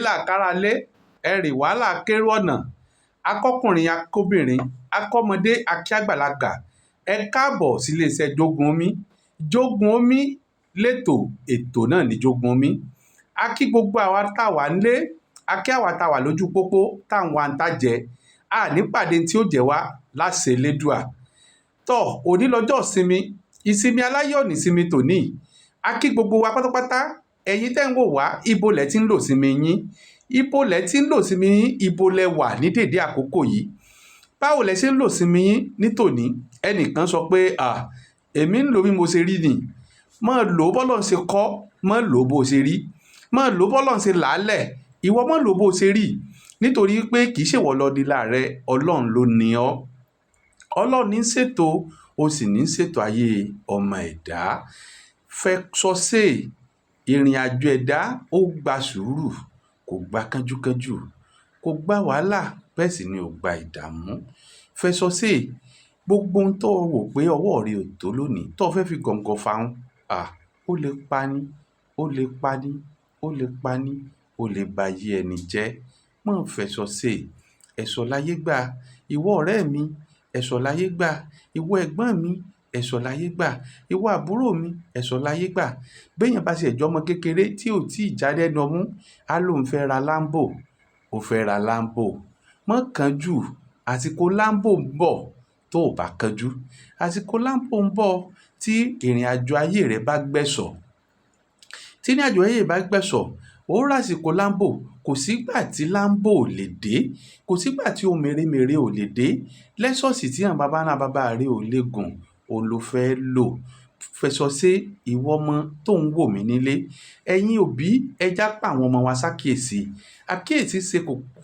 Làkàrà lé ẹ̀rì wàhálà kérò ọ̀nà akọkùnrin akóbìnrin akọ́mọdé akíàgbàlagbà. Ẹ káàbọ̀ síléeṣẹ́ Jogun Omi. Jogun Omi lẹ́tọ̀, ètò náà ní Jogun Omi. A kí gbogbo àwa tá a wà nílé, a kí àwa tá a wà lójú pópó tá à ń wa ń tà jẹ a nípàdé tí ó jẹ́ wá láṣẹ Elédùà. Tọ́ òní lọ́jọ́ ìsinmi, ìsinmi aláyọ̀ nísinmi tòní. A kí gbogbo wa pátápátá. Ẹ̀yin tẹ́ ń wò wá, ibo lẹ ti ń lò sinmi yín? Ibo lẹ ti ń lò sinmi yín? Ibo lẹ wà ní dèdé àkókò yìí? Báwo lẹ ṣe ń lò sinmi yín ní tòní? Ẹnìkan sọ pé, "À, èmi ń lò bí mo ṣe rí ni." Mọ́ lò ó bọ́lọ̀ ń ṣe kọ́, mọ́ lò ó bó ṣe rí, mọ́ lò ó bọ́lọ̀ ń ṣe làálẹ̀. Ìwọ mọ́ lò ó bó ṣe rí, nítorí pé kì í ṣèwọ lọ ní láàrẹ, Ọlọ́run ló ní ọ́. Ọlọ́run ní ṣètò, ó sì ní ṣètò ayé ọmọ ẹ̀dá. Fẹ́ sọ ṣe ìrìn àjò ẹ̀dá, ó gba sùúrù, kò gba kánjúkánjú, kò gba wàhálà, bẹ́ẹ̀ sì ni ò gba ìdààmú. Fẹsọ ṣe gbogbo ohun tó wò pé ọwọ́ rẹ ò tó lónìí tó fẹ́ fi gọ̀ǹgọ̀ fà ń, à, ó lè pani, ó lè pani, ó lè pani, ó lè ba ayé ẹni jẹ́. Mọ́ fẹsọ ṣe, ẹ̀sọ̀ láyé gbà. Ìwọ ọ̀rẹ́ mi, ẹ̀sọ̀ láyé gbà. Ìwọ ẹ̀gbọ́n mi, ẹ̀sọ̀ láyé gbà. Ìwọ àbúrò mi, ẹ̀sọ̀ láyé gbà. Béèyàn bá ṣe ẹ̀jọ́ ọmọ kékeré tí ò tí ì jáde ẹnu ọmú, á lóun fẹ́ ra Lambo, ó fẹ́ ra Lambo. Mọ́ kánjú, àsìkò Lambo ń bọ̀ tó ò bá kánjú. Àsìkò Lambo ń bọ̀ tí ìrìn àjò ayé rẹ bá gbẹ̀sọ̀. Tí ìrìn àjò ayé rẹ bá gbẹ̀sọ̀, ó rà àsìkò Lambo. Kò sígbà tí Lambo ò lè dé, kò sígbà tí ohun mèremère ò lè dé. Lẹ́sọ̀sì tí àwọn baba ńlá bàbá rẹ ò lè gùn, òun ló fẹ́ lò. Fẹsọ ṣe, ìwọ ọmọ tó ń wò mí nílé. Ẹ̀yin òbí, ẹ já pa àwọn ọmọ wa sákìyèsí. Àkíyèsí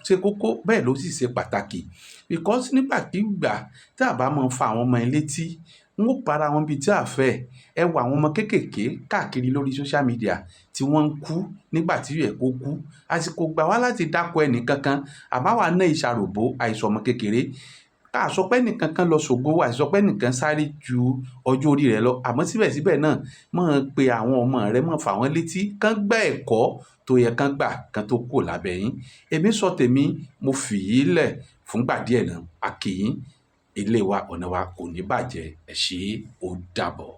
ṣe kókó, bẹ́ẹ̀ ló sì ṣe pàtàkì. Because nígbàkigbà tí a bá máa fa àwọn ọmọ yẹn létí, wọ́n ó bára wọn bí tí a fẹ́. Ẹ wo àwọn ọmọ kéékèèké káàkiri lórí social media tí wọ́n ń kú nígbà tí ó yẹ kó kú. Àsìkò gbà wá láti dákọ ẹni kankan, àmọ́ àwa náà ìṣàròbó àìsàn ọmọ kékeré. Ká sọ pé ẹnìkan kan lọ ṣògo, àìsọ pé ẹnìkan sáré ju ọjọ́ orí rẹ̀ lọ. Àmọ́ síbẹ̀síbẹ̀ náà, máa pe àwọn ọmọ rẹ, máa fà wọ́n létí, kán gbà ẹ̀kọ́ tó yẹ kán gbà kán tó kúrò lábẹ́ yín. Èmi sọ tèmi, mo fi yín lẹ̀ fúngbà díẹ̀ náà. A kí yín, ilé wa, ọ̀nà wa kò ní bàjẹ́. Ẹ ṣé, ó dàbọ̀.